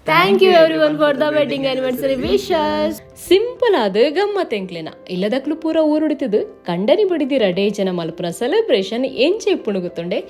Thank you everyone for the wedding anniversary wishes. Simple ಆದ ಗಮ್ಮತ್ ಎಂಕ್ಲೆನ. ಇಲ್ಲದಕ್ಲು ಪೂರ ಊರುಡಿತದು ಕಂಡನಿ ಬಡಿದಿ ರಡೇ ಜನ ಮಲ್ಪುನ ಸೆಲೆಬ್ರೇಷನ್ ಎಂಚೆ ಇಪ್ಪುಣುಗುತ್ತುಂಡೆ.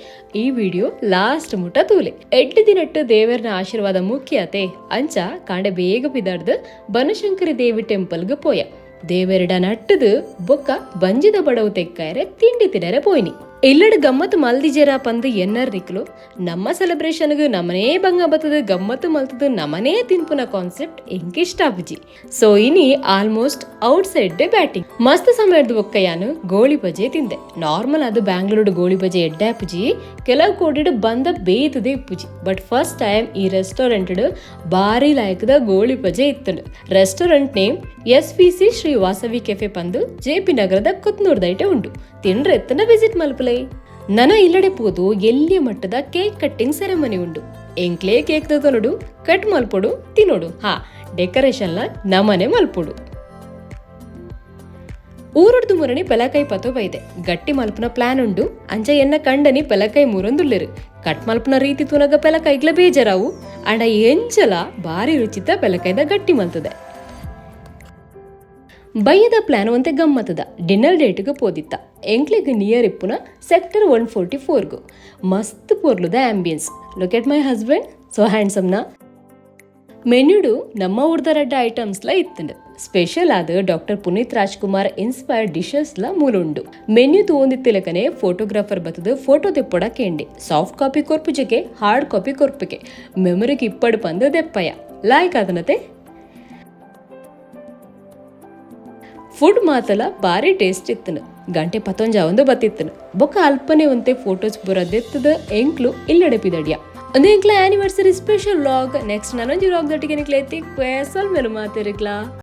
ಈ ವಿಡಿಯೋ ಲಾಸ್ಟ್ ಮುಟ ತೂಲೆ. 8 ದಿನಟ್ಟು ದೇವರನ ಆಶೀರ್ವಾದ ಮುಖ್ಯತೆ. ಅಂಚ ಕಾಂಡೆ ಬೇಗ ಪಿದಾಡ್ದು ಬನಶಂಕರಿ ದೇವಿ ಟೆಂಪಲ್ಗೆ ಪೋಯ. ದೇವೆರಡ ನಟ್ಟದು ಬೊಕ್ಕ ಬಂಜಿದ ಬಡವು ತೆಕ್ಕಾಯರೆ ತಿಂಡಿ ತಿನ್ನರೆ ಪೋಯ್ನಿ. ಇಲ್ಲಡ್ ಗಮ್ಮತ್ ಮಲ್ದಿಜೆರ ಪಂದು ಎನ್ನರ್ ನಿಕ್ಲು. ನಮ್ಮ ಸೆಲೆಬ್ರೇಷನ್ಗ್ ನಮನೇ ಬಂಗ ಬತ್ತದ ಗಮ್ಮತ್ತು ಮಲ್ತದ ನಮನೇ ತಿನ್ಪುನ ಕಾನ್ಸೆಪ್ಟ್ ಎಂಕ್ ಇಷ್ಟ ಆಪುಜಿ. ಸೊ ಇನಿ ಆಲ್ಮೋಸ್ಟ್ ಔಟ್ ಸೈಡ್ ಬ್ಯಾಟಿಂಗ್. ಮಸ್ತ್ ಸಮಯದ ಬೊಕ್ಕಯಾನು ಗೋಳಿ ಬಜೆ ತಿಂದೆ. ನಾರ್ಮಲ್ ಅದು ಬ್ಯಾಂಗ್ಳೂರ್ ಗೋಳಿ ಬಜೆ ಎಡ್ಡೆ ಆಪುಜಿ. ಕೆಲವು ಕೋಡಿಡ್ ಬಂದ ಬೇಯ್ತದೆ ಇಪ್ಪುಜಿ. ಬಟ್ ಫಸ್ಟ್ ಟೈಮ್ ಈ ರೆಸ್ಟೋರೆಂಟ್ ಬಾರಿ ಲಾಯಕದ ಗೋಳಿ ಬಜೆ ಇತ್ತಂಡು. Restaurant name S V C Shri Vasavi cafe ಪಂದು ಜೆ.ಪಿ ನಗರದ ಕುತ್ನೂರ್ದೈಟೆ ಉಂಡು. ತಿಂಡ್ರೆ ಎತ್ತನ ವಿಸಿಟ್ ಮಲ್ಪಲೆ. ನನ ಇಲ್ಲಡೆ ಪೋದು ಎಲ್ಲಿಯ ಮಟ್ಟದ ಕೇಕ್ ಕಟ್ಟಿಂಗ್ ಸೆರೆಮನಿ ಉಂಡು. ಎಂಕ್ಲೇ ಕೇಕ್ ತನೊಡು, ಕಟ್ ಮಲ್ಪೊಡು, ತಿನ್ನೋಡು. ಹಾ, ಡೆಕೋರೇಷನ್ ಲ ನಮನೆ ಮಲ್ಪೊಡು. ಊರುಡ್ದು ಮುರಣಿ ಪೆಲಕೈ ಪತೋ ಬೈದೆ. ಗಟ್ಟಿ ಮಲ್ಪುನ ಪ್ಲಾನ್ ಉಂಡು. ಅಂಚ ಎನ್ನ ಕಂಡನಿ ಪೆಲಕೈ ಮೂರೊಂದುಲ್ಲೆರು. ಕಟ್ ಮಲ್ಪುನ ರೀತಿ ತುನಗ ಪೆಲಕೈಗ್ಲ ಬೇಜಾರಾವು. ಅಂಡ ಎಂಚಲ ಬಾರಿ ರುಚಿತ ಪೆಲಕೈದ ಗಟ್ಟಿ ಮಲ್ತದೆ. ಬಯ್ಯದ ಪ್ಲಾನ್ ಒಂತೆ ಗಮ್ಮತ್ತದ. ಡಿನ್ನರ್ ಡೇಟ್ಗೆ ಪೋದಿತ್ತ ಎಂಕ್ಲೆಗ್ ನಿಯರ್ ಇಪ್ಪುನ ಸೆಕ್ಟರ್ 144ಗು. ಮಸ್ತ್ ಪೊರ್ಲುದ ambience. Look at my husband, so handsome ನಾ? ಮೆನ್ಯೂಡು ನಮ್ಮ ಊರ್ದ ರಡ್ಡ ಐಟಮ್ಸ್ ಲ ಇತ್ತಂಡು. ಸ್ಪೆಷಲ್ ಆದ doctor Puneeth Rajkumar inspired dishes ಲ ಮೂಲುಂಡು. ಮೆನ್ಯೂ ತೂವೊಂದಿತ್ತಿಲಕನೆ ಫೋಟೋಗ್ರಾಫರ್ ಬತ್ತದ ಫೋಟೋ ದೆಪ್ಪೊಡ ಕೇಂಡೆ. ಸಾಫ್ಟ್ ಕಾಪಿ ಕೊರ್ಪುಜೆಗೆ, ಹಾರ್ಡ್ ಕಾಪಿ ಕೊರ್ಪಿಗೆ. ಮೆಮೊರಿಗೆ ಇಪ್ಪಡು ಪಂದು ದೆಪ್ಪಯ. ಲಾಯ್ಕ್ ಆದನತೆ. ಫುಡ್ ಮಾತಲ ಬಾರಿ ಟೇಸ್ಟ್ ಇತ್ತನು. ಗಂಟೆ ಪತ್ತೊಂಜಾವೊಂದು ಬತ್ತಿತ್ತನು. ಬೊಕ್ಕ ಅಲ್ಪನೆ ಒಂತೆ ಫೋಟೋಸ್ ಬುರದೆತ್ತದ ಎಂಕ್ಲು ಇಲ್ಲಡೆ ಪಿದಡಿಯ. ಒಂದು ಎಂಕ್ಲ ಆನಿವರ್ಸರಿ ಸ್ಪೆಷಲ್ ವ್ಲಾಗ್. ನೆಕ್ಸ್ಟ್ ನಾನೊಂಜಿ ವ್ಲಾಗ್ ದೊಟ್ಟಿಗೆ ನಿಕ್ಲೆ ತಿಕ್ವೆ. ಸ್ವಲ್ಪ ಮಾತಿರ್ಕ್ಲಾ.